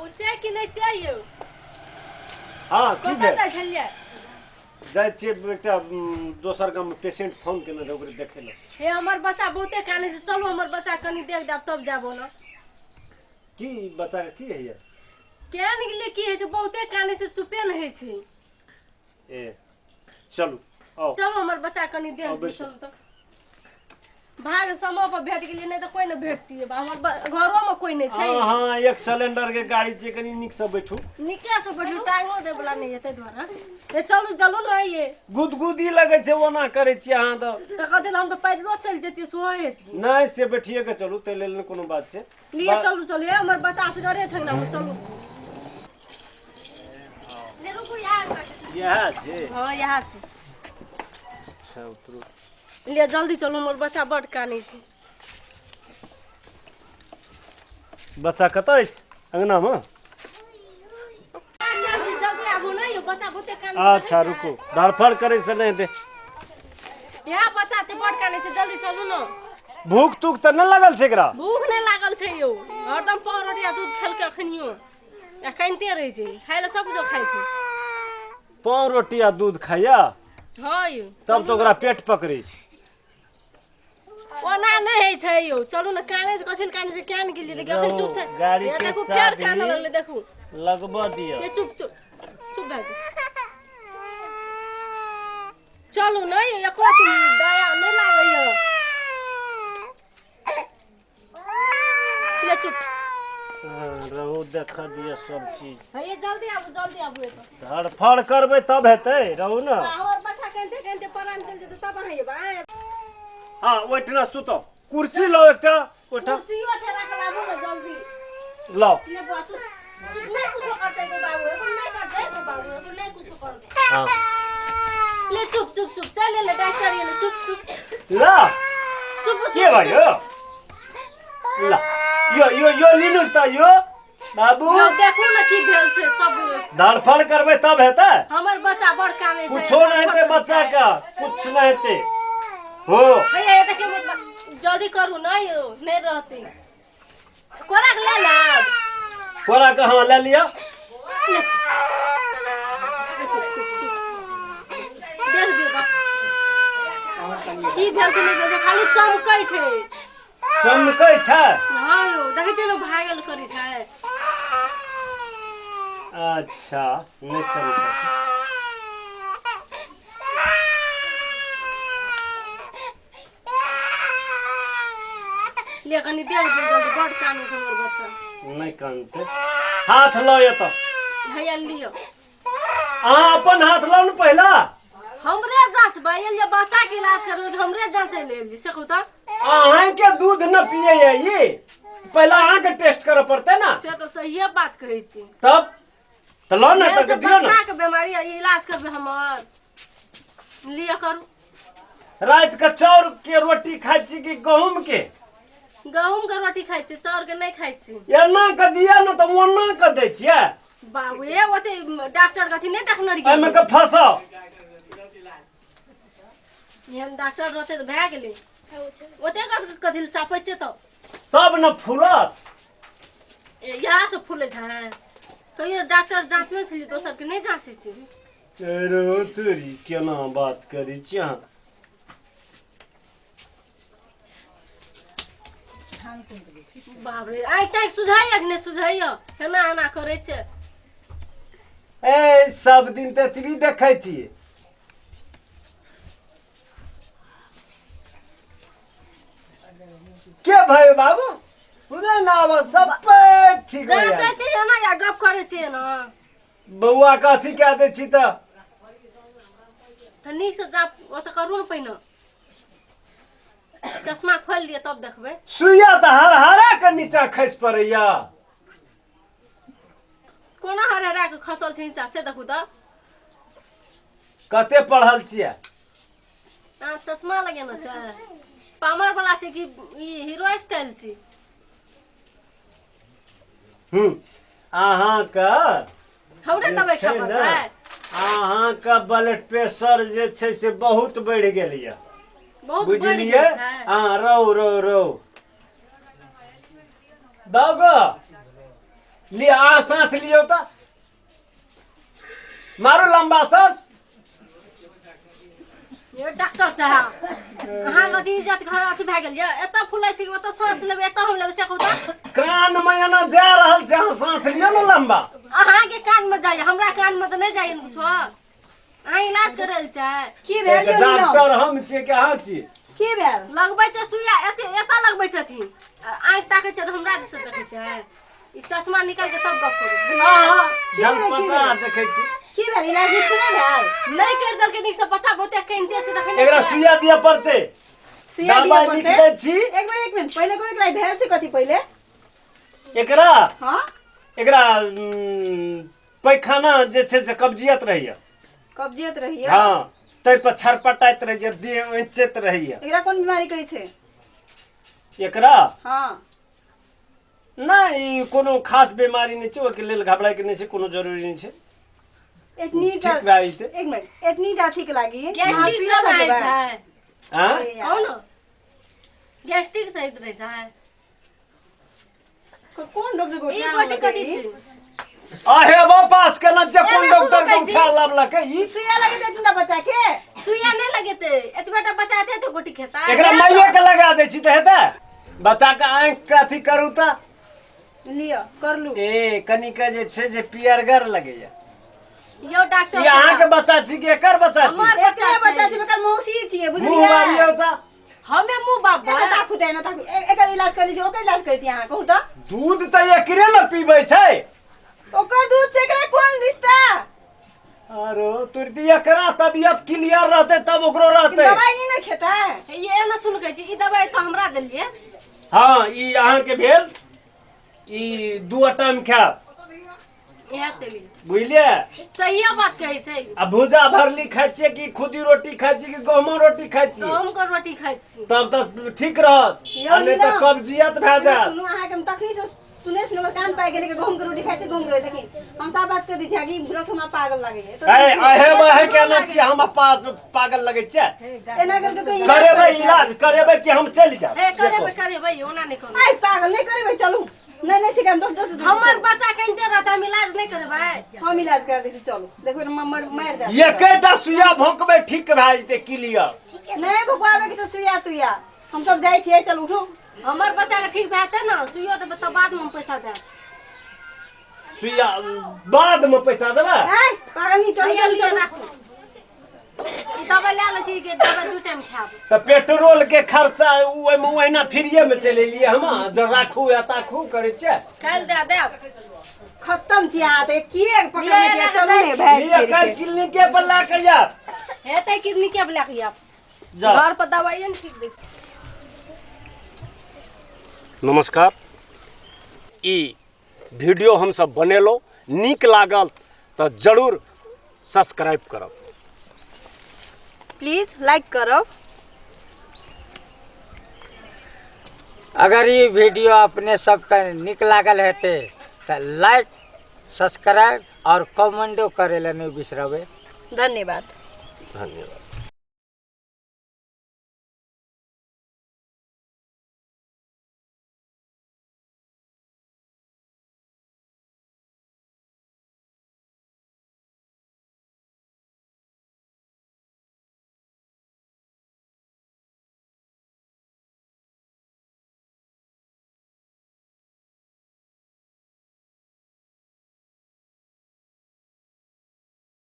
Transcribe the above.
बाबू चाय कि नहि चाय यौ? हँ, की कतऽ भेल? जाइ छलियै? जाइ छियै एकटा दोसर गाममे पेशेंट फोन केने रहै, ओकरे देखै लए। हे, हमर बच्चा बहुते कानै छै, चलू हमर बच्चा कनि देख देब तब जायब। ओना की बच्चाके की होइए? केहन गेलियै, की होइ छै, बहुते कानै छै, चुपे नहि होइ छै। ए चलू, आउ। चलू हमर बच्चा कनि देख आउ, दियौ। बैसू। चलू तऽ भाग समय पर भेट गेलियै, नहि तऽ कोइ नहि भेटतियै। हमर घरोमे कोइ नहि छै। हँ, एक सिलेंडर के गाड़ी छै, कनि नीकसँ बैठू। नीके से बैठू, टांगो दै वला नहि हेतै दुआरे। ए चलू, चलू ने ये। गुदगुदी लगै छै, ओना करै छियै अहाँ तऽ। तऽ कहते हम तऽ पैदलो चलि जैतियै, सेहो हेतियै। नहि, से बैठिए के चलू, ताहि लेल नहि कोनो बात छै। लिए चलू, चलू। हे, हमर बच्चा असगरे छै ने, चलू। ले रुकू, इएह इएह छै। हँ, इएह छै। अच्छा, उतरू। ले जल्दी चलू, हमर बच्चा बड्ड कानै छै। बच्चा कतऽ अछि? अङ्गनामे? जल्दी जल्दी आबू ने यौ, बच्चा बहुते कानै छै। अच्छा रुकू, धड़फड़ करै से नहि हेतै। इएह बच्चा छै, बड्ड कानै छै, जल्दी चलू ने। भूख तूख तऽ नहि लागल छै एकरा? भूख नहि लागल छै यौ, हरदम पाव रोटी आ दूध खेलकै अखनियो, आ कानिते रहै छै। खाय लए सब किछो खाइ छै। पाव रोटी आ दूध खाइया? हँ यौ। तब तऽ ओकरा पेट पकड़ै छै। ओना नहि होइ छै यौ, चलू ने। कानै छै, कथी लए कानै छै? केहन गेलियै? देखियौ, अखन चुप छै। गाड़ी हे के देखू, फेर चाभी कानऽ लगलै, देखू। लगबऽ दिअ। ये चुप चुप चुप भए जाउ, चलू ने यौ, एको दया नहि लागैया। ले चुप। हाँ, रहू, देख दिअ सब चीज। हे जल्दी आबू, जल्दी आबू एतऽ। धड़फड़ करबै तब हेतै, रहू ने। हमर बच्चा कनिते कनिते परान चलि जेतै तब अहाँ एबै। हँ, ओहिठिना सुतब, कुर्सी लाउ एकटा ओहिठाम। कुर्सियो छै राखल, आबू ने जल्दी। लाउ। ले बुआ, सुत सुत, नहि कुछो करतै गो बाबू, एगो नहि करतै गो बाबू, एगो नहि कुछो करतै। हँ। ले चुप चुप चुप, चल ले डॉक्टर, ये चुप चुप। ला। चुप। के भयो? ल यो यो यो लिनुहोस् त यो बाबू। यौ देखू ने की भेल छै तब। धड़फड़ करबै तब हेतै? हमर बच्चा बड़ कानै छै। कुछो नहि हेतै बच्चा के, कुछ नहि हेतै हो। भैया, ये देखियौ हमर जल्दी करू ने यौ, नहि रहतै। कोरा के ले लेब? कोरा के, हाँ, ले लिअ। ले चुप। ले चुप चुप चुप, देख दियौ तऽ की भेल छै, नहि भेल छै, खाली चमकै छै। चमकै छै? हँ यौ, देखै छियै ने, भागल करै छै। अच्छा, नहि चमकै। ले कनि देख दियौ जल्दी, बड कानै छै हमर बच्चा। नहि कानतै, हाथ लऽ एतऽ। हैया लिअ। अहाँ अपन हाथ लाउ ने पहिला। हमरे जाँचबै एलियै? बच्चा के इलाज करबै कि हमरे जाँचै लए एलियै, से कहू तऽ? अहाँके दूध न पियै ये ई, पहला अहाँके टेस्ट करऽ पड़तै ने। से तऽ सहिए बात कहै छी। तब तऽ लाउ ने। भेल तऽ छै दियौ ने। बच्चा के बीमारी आ इलाज करबै हमर, लिअ करू। राति के चाउर के रोटी खाइ छी कि गहूम के? गहूम के रोटी खाइ छी, चाउर के नहि खाइ छी। एना के दिअ ने तऽ ओना के दै छियै। बाबू ए, ओते डॉक्टर के अथी नहि देखने रहियै। एहिमे के फसाउ। एहन डॉक्टर रहतै तऽ भए गेलै। ओते कथी लए चापै छियै तऽ? तब ने फूलत। ए, इएह से फूलै छै। कहियो डॉक्टर जाँच नहि छलियै, दोसर के नहि जाँचै छै। अरे तोरी, केना बात करै छी अहाँ? बाप रे, आइ तक सुझाइया कि नहि सुझाइया, एना एना करै छै। ए, सब दिन तऽ एतबी देखै छियै। के भाई बाबू, सुनै ना आब सब ठीक हो जाँचै जाइ। छै एना या गप करै छै एना। बौआ के अथी कए दै छी तऽ। तऽ नीकसँ जा, ओतऽ करू ने पहिने, चश्मा खोलि लिअ तब देखबै। सुइया तऽ हर हरा के नीचा खसि पड़ैया। कोना हर हरा कऽ खसल छै नीचा, से देखू तऽ। कते पढ़ल छियै? अहाँ चश्मा लगेने छै, पामर वाला छै कि ई हीरो स्टाइल छै? हूँ, अहाँके हमरे जे दबाइ छै खाय ने, पड़तै? अहाँके ब्लड प्रेशर जे छै से बहुत बढ़ि गेल यऽ। बहुत बढ़ि बुझलियै? गेल छै। हँ, रौ रौ रौ, बाबू। लिअ अहाँ साँस लियौ तऽ मारू लम्बा साँस। ये डॉक्टर साहब, अहाँ अथी इज्जत घर अथी भए गेल ये। एतऽ फुलै छै, ओतऽ साँस लेबै, एतऽ हम लेबै से कहू तऽ। कान मे एना जा रहल छै, अहाँ साँस लियौ ने लम्बा। अहाँके कान मे जाइए, हमरा कान मे तऽ नहि जाइए ने कुछो। अहाँ इलाज करै लए चाहे की भेल यौ नीलम? डॉक्टर हम छियै कि अहाँ छियै? की भेल? लगबै छै सुइया, एते एतऽ लगबै छथिन, आ आँखि ताकै छै तऽ हमरा दिस देखै छै। ई चश्मा निकाल के तब गप करू। अहाँ की भेलै, की झलपटा भेलै? देखै छी। की भेल? इलाज नीक से नहि भेल? नहि करि देलकै नीक से, बच्चा बहुते कनिते छै तखन। एकरा सुइया दिअ पड़तै। सुइया दिअ दबाइ लिख पड़तै। दै छी। एक मिनट, एक मिनट, पहिले कोई एकरा भेल छै कथी पहिले? एकरा? हाँ। एकरा पैखाना जे छै से कब्जियत रहैया। कब्जियत रहैया? हाँ, ताहि पर छरपटाइत रहैया, देह ऐंचैत रहैया। एकरा कोन बीमारी कहै छै? एकरा? हाँ। नहि, ई कोनो खास बीमारी नहि छै, ओहिके लेल घबरायके नहि छै, कोनो जरूरी नहि छै। एतनी ठीक भए जेतै। एक मिनट, एतनी टा अथी के लागी गैस्ट्रिक सुइया सब आयल लगेबै? छै। आँय? अरे यार। कहू ने, गैस्ट्रिक सहित रहै छै। कोन डॉक्टर को ई गोटी कथी छै? आहे बा पास केना जे कोन एना डॉक्टर के सुनू कहै छी। उठा लाबलक ई? सुइया लगेतै एतनी टा बच्चा के? सुइया नहि लगेतै, एतबे टा बच्चा हेतै तऽ गोटी खेतै। एकरा माइये के लगा दै छी तऽ हेतै? बच्चा के आँखि के अथी करू तऽ। लिअ, करलू। ए कनिक जे छै जे पियरगर लगैया। यौ डॉक्टर ई अहाँके बच्चा छी कि एकर बच्चा छी? हमर एकरे बच्चा बच्चा छै। छी, एकर मौसी छियै, मुँह बुझलियै? बाबियौ तऽ। हमे मुँह बाबा। एकर ताकू तऽ एना ताकू। एकर इलाज करै छी, ओकर इलाज करै छी, अहाँ कहू तऽ। दूध तऽ एकरे ने पीबै छै। ओकर दूध से एकरा कोन रिश्ता? अरे तुरती एकरा तबियत क्लियर रहतै तब ओकरो रहतै। दवाई ई नहि खेतै? ये एना सुन कहै छी, ई दवाई तऽ हमरा देलियै। हाँ, ई अहाँके भेल, ई दू टाइम खायब। इएह तेली। बुझलियै? सहिए बात कहै छै। आ भूजा भरली खाइ छियै कि खुदी रोटी खाइ छियै कि गहूमो रोटी खाइ छियै? गहूम के रोटी खाइ छी। तब तऽ ठीक रहत, यौ आ नहि तऽ नीलम। कब्जियत भए जायत। सुनू, अहाँके हम तखनी से सुने सुने हमर कान पाकि गेलै कि गहूम के रोटी खाइ छै, गहूम के रोटी। देखी, हम सब बात कर दै छी कि डॉक्टर हमरा पागल लागैए। तऽ अरे अहे बहे केना छियै, हम पास पागल लगै छियै? एना करके कोई इलाज करेबै करै छै? इलाज करेबै कि हम चलि जायब? हे करेबै, करेबै, ओना नहि करू। आइ पागल नहि करेबै, चलू। नहि नहि छै, हम दोस्त दोस्त हमर बच्चा कनिते रहतै, हम इलाज नहि करेबै। हम इलाज करा दै छी, चलू। देखू ने, मारि देत। एकेटा सुइया भोंकबै, ठीक भए जेतै क्लियर। नहि भोकवाबै के छै सुइया तुइया, हम सब जाइ छियै, चल उठू। हमर बच्चा के ठीक भए जेतै ने, सुइयो देबै तब बादमे हम पैसा देब। सुइया बाद में पैसा देबै? आइ पागल नहीं, चलू हैया चलू लिअ चलू। राखू, ई दबाइ लए लै छी कि दबाइ दू टाइम खायब। तऽ पेट्रोल के खर्चा ओहिमे ओहिना फ्रीए में चलि एलियै हम, जँ राखू या ताखू करै छियै। काल्हि दए देब। खत्म छी अहाँ तऽ, किए पकड़ने छियै? चलू ने भागि लिअ, फिर काल्हि के। क्लिनिके पर लए कऽ आयब। हेतै क्लिनिके पर लए कऽ आयब। जाउ। घर पर दबाइए ने ठीक दे। नमस्कार, ई वीडियो हमसब बनेलहुँ, नीक लागल तऽ जरूर सब्सक्राइब करब। प्लीज लाइक करब। अगर ई वीडियो अपने सबके नीक लागल हेतै तऽ लाइक, सब्सक्राइब और कमेंटो करे ला नहीं बिसरबै। धन्यवाद। धन्यवाद।